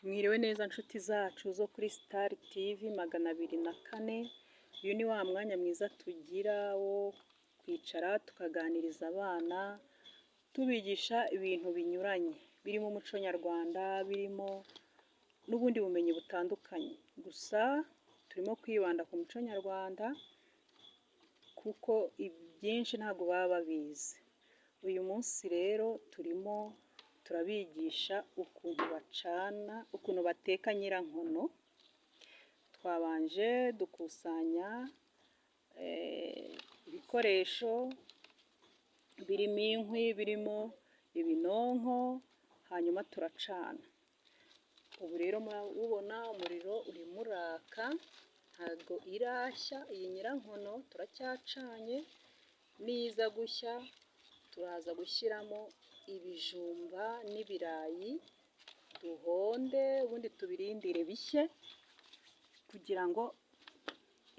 Mwiriwe neza nshuti zacu zo kuri Star TV 204, uyu ni wa mwanya mwiza tugira wo kwicara tukaganiriza abana, tubigisha ibintu binyuranye birimo umuco nyarwanda, birimo n'ubundi bumenyi butandukanye, gusa turimo kwibanda ku muco nyarwanda kuko ibyinshi ntabwo baba babizi. Uyu munsi rero turimo turabigisha ukuntu bacana, ukuntu bateka nyirankono. Twabanje dukusanya ibikoresho birimo inkwi, birimo ibinonko, hanyuma turacana. Ubu rero murabubona umuriro urimo uraka, ntabwo irashya iyi nyirankono, turacyacanye, niza gushya turaza gushyiramo ibijumba n'ibirayi duhonde, ubundi tubirindire bishye kugira ngo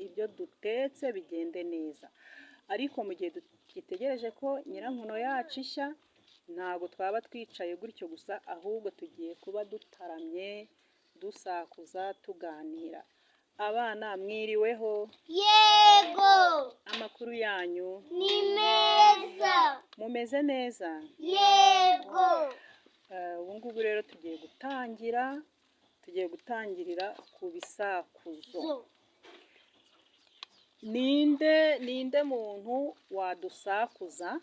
ibyo dutetse bigende neza. Ariko mu gihe tugitegereje ko nyirankono yacu ishya, ntabwo twaba twicaye gutyo gusa, ahubwo tugiye kuba dutaramye, dusakuza, tuganira. Abana mwiriweho? Yego. Amakuru yanyu? Ni meza. Mumeze neza? Yego. Ubu ngubu rero tugiye gutangira, tugiye gutangirira ku bisakuzo. Ninde muntu wadusakuza?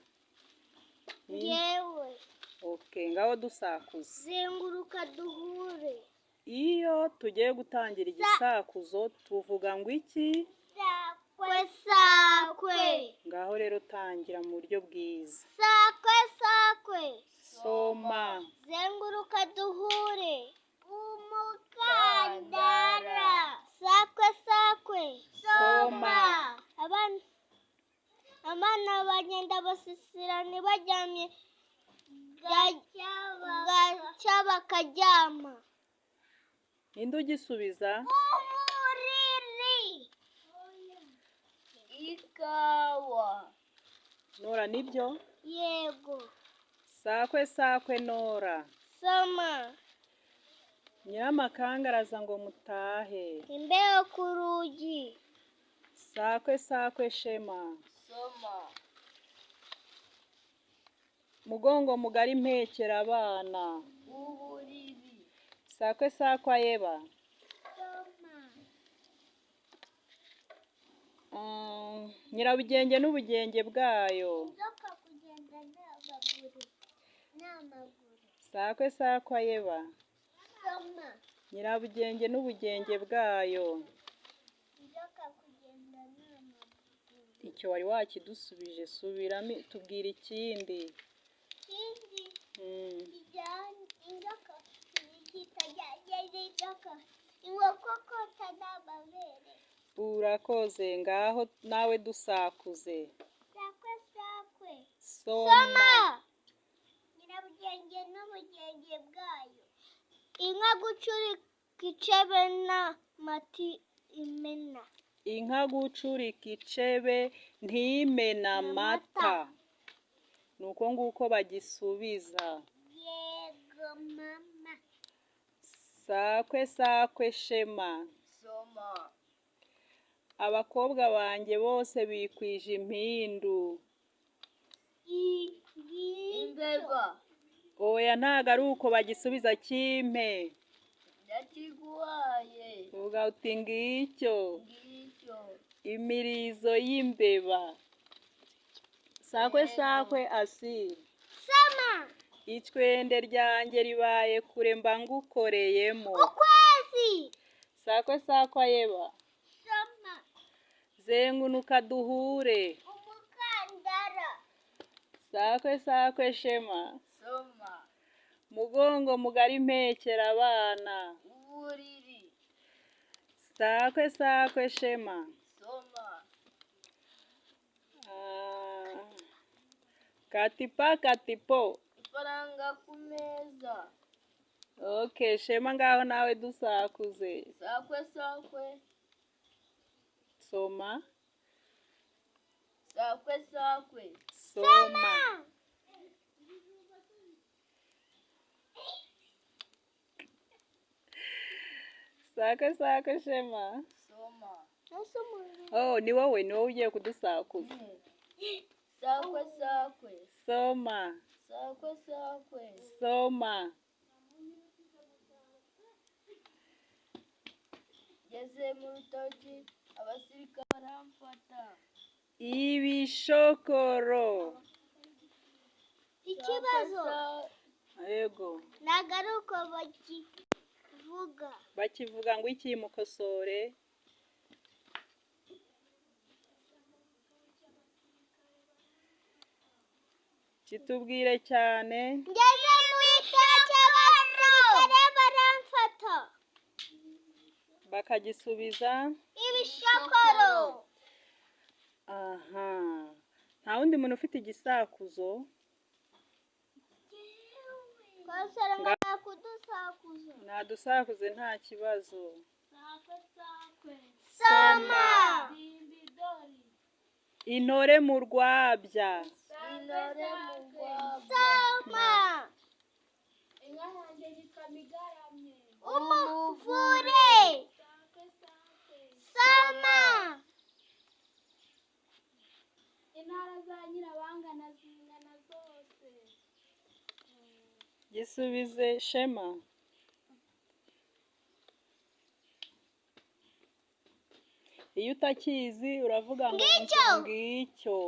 Yewe. Okay, ngaho dusakuza. Zenguruka duhure. Iyo tugiye gutangira igisakuzo tuvuga ngo iki? Sakwe sakwe. Ngaho rero tangira mu buryo bwiza. Sakwe sakwe. Soma. Zenguruka duhure. Umukandara. Sakwe sakwe. Soma. Abana bagenda basisirane baryamye, bwacya bakaryama. Ninde ugisubiza? Uburiri. Ikawa. Nora, nibyo? Yego. Sakwe sakwe, Nora. Soma. Nyiramakangaraza ngo mutahe. Imbeho ku rugi. Sakwe sakwe, Shema. Soma. Mugongo mugari mpekera abana. Uburiri. Sakwe sakwe, Ayeba. Soma. Nyirabugenge n'ubugenge bwayo. Inzoka kugenda n'amaguru. N'amaguru. Sakwe sakwe, Ayeba. Soma. Nyirabugenge n'ubugenge bwayo. Inzoka kugenda n'amaguru. Icyo wari wakidusubije, subiramo tubwira ikindi. Ikindi kijyanye inzoka kitajyanye n'inzoka. Inkoko kota n'amabere. Urakoze, ngaho nawe dusakuze. Sakwe sakwe. Soma. Nyirabugenge n'ubugenge bwayo. Inka gucurika icebe n'amata imena. Inka gucurika icebe ntimena amata. Ni uko nguko bagisubiza. Yego mama. Sakwe sakwe, Shema. Soma. Abakobwa banjye bose bikwije impindu. Imbeba. Oya, ntago ari uko bagisubiza, kimpe. Ndakiguhaye. Uvuga uti ngicyo. Ngicyo. Imirizo y'imbeba. Sakwe sakwe, Asi. Soma. Icwende ryanjye ribaye kure mba ngukoreyemo. Ukwezi. Sakwe sakwe, Ayeba. Soma. Zengunuka duhure. Umukandara. Sakwe sakwe, Shema. Soma. Mugongo mugari mpekera abana. Uburiri. Sakwe sakwe, Shema. Soma. Katipa katipo. Ifaranga ku meza. Okay, Shema, ngaho nawe dusakuze. Sakwe sakwe. Soma. Sakwe sakwe. Soma. Sakwe sakwe Shema. Soma. Oh, ni wowe, ni wowe ugiye kudusakuza. Sakwe sakwe. Soma. Sakwe sakwe. Soma. Ngeze mu rutoki abasirikare baramfata. Ibishokoro. Ikibazo Yego. ntabwo ari uko bakivuga. Bakivuga ngo iki? Mukosore. Kitubwire cyane. Ngeze mu rutoki abasirikare baramfata. Bakagisubiza. Ibishokoro. Aha, nta wundi muntu ufite igisakuzo? Kosora kudusakuza. Nadusakuze nta kibazo. Soma. Intore mu rwabya. Intore mu rwabya. Soma. Umuvure. Soma. Intara za Nyirabangana zingana zose. Gisubize Shema. Iyo utakizi uravuga ngo Ngicyo. ngicyo.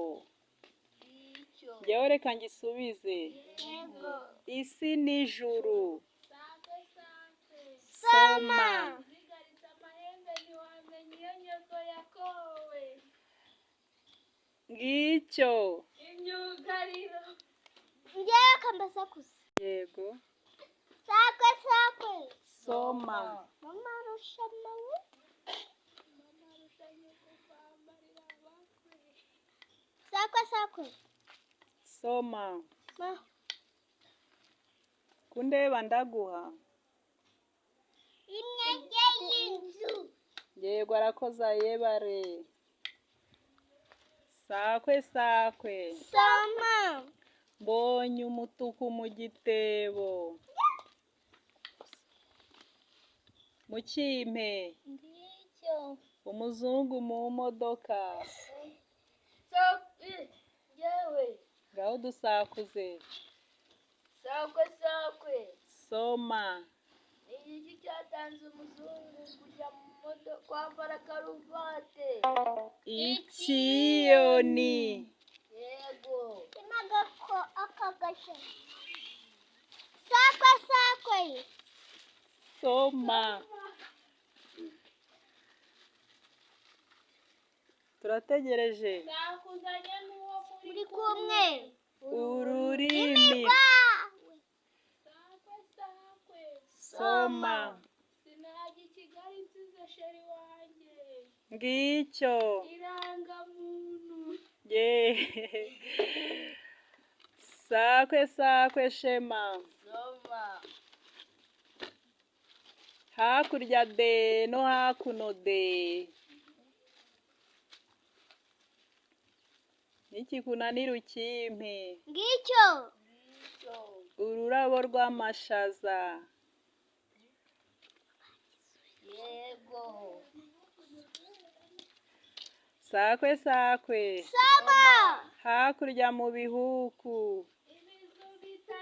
Ngicyo. Njyewe reka ngisubize. Yego. Isi n'ijuru. Sakwe sakwe. Soma. Zigaritse amahembe ntiwamenya iyo nyoko yakowe. Ngicyo. Imyugariro. Njyewe kambasakuza. Yego. Sakwe sakwe. Soma. Mama arusha mawe. Sakwe sakwe. Soma. Ma. Kundeba ndaguha. Imyenge y'inzu. Yego, arakoza yebare. Sakwe sakwe. Soma. Mbonye umutuku mu gitebo. Mukimpe. Ngicyo. Umuzungu mu modoka. Sakwe. Yewe. Ngaho dusakuze. Sakwe sakwe. Soma. Ni igiki cyatanze umuzungu kujya mu modoka kwambara karuvate? Ikiyoni. Yego. Imagako akagasha. Sakwe sakwe. Soma. Turategereje. Sakuzanye n'uwo muri Muri kumwe. Ururimi. Wawe. Sakwe sakwe. Soma. Sinajya i Kigali nsize sheri wanjye. Ngicyo. Irangamuntu. Ye. Sakwe sakwe Shema. Soma. Hakurya de no hakuno de. Nikikunanira ukimpe. Ngicyo. Ngicyo. Ururabo rw'amashaza. Yego. Sakwe sakwe. Soma. Hakurya mu bihuku.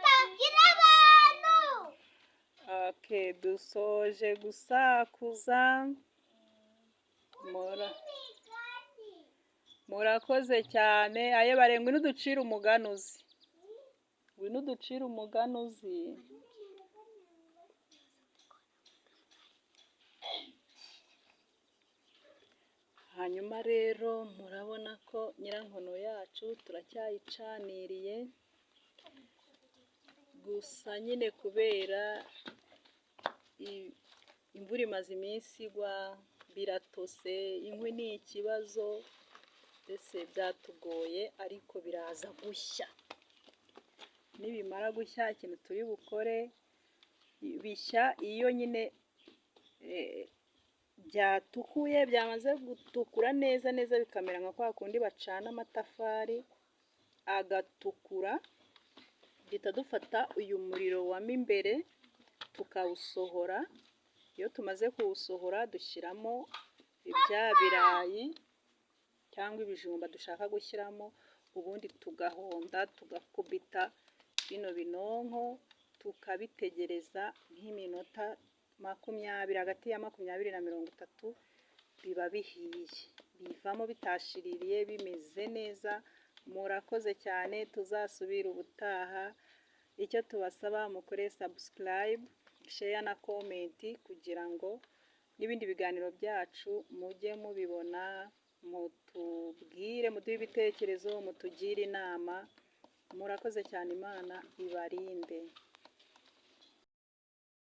Tagira abantu. Okay, dusoje gusakuza. Murakoze cyane. Aye bare, ngwino uducire umuganuzi. Ngwino uducire umuganuzi. Hanyuma rero murabona ko nyirankono yacu turacyayicaniriye, gusa nyine kubera imvura imaze iminsi igwa, biratose, inkwi ni ikibazo, mbese byatugoye, ariko biraza gushya. Nibimara gushya, ikintu turi bukore, bishya iyo nyine byatukuye, byamaze gutukura neza neza, bikamera nka kwa kundi bacana amatafari agatukura, duhita dufata uyu muriro wa mo imbere tukawusohora. Iyo tumaze kuwusohora, dushyiramo bya birayi cyangwa ibijumba dushaka gushyiramo, ubundi tugahonda, tugakubita bino binonko, tukabitegereza nk'iminota 20, hagati ya 20 na 30 biba bihiye. Bivamo bitashiririye, bimeze neza. Murakoze cyane, tuzasubire ubutaha. Icyo tubasaba, mukore subscribe, share na comment, kugira ngo n'ibindi biganiro byacu mujye mubibona. Mutubwire, muduhe ibitekerezo, mutugire inama. Murakoze cyane, Imana ibarinde.